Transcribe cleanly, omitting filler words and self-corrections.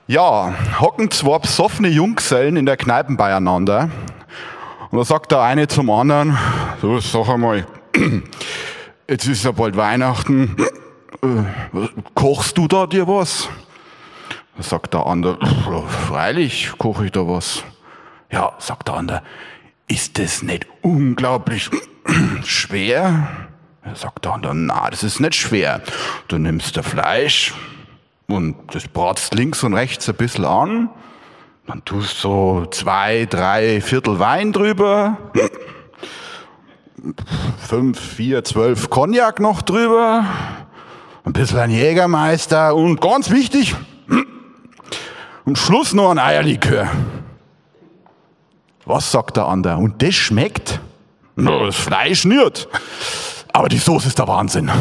Ja, hocken zwei besoffene Junggesellen in der Kneipe beieinander. Und da sagt der eine zum anderen: "So, sag einmal, jetzt ist ja bald Weihnachten, kochst du da dir was?" Da sagt der andere: "Freilich koche ich da was." "Ja", sagt der andere, "ist das nicht unglaublich schwer?" Da sagt der andere: "Na, das ist nicht schwer. Du nimmst da Fleisch und das bratst links und rechts ein bisschen an. Dann tust so 2, 3 Viertel Wein drüber, 5, 4, 12 Cognac noch drüber, ein bisschen ein Jägermeister und ganz wichtig, am Schluss noch ein Eierlikör." "Was", sagt der andere, "und das schmeckt?" "Na, das Fleisch nicht, aber die Soße ist der Wahnsinn."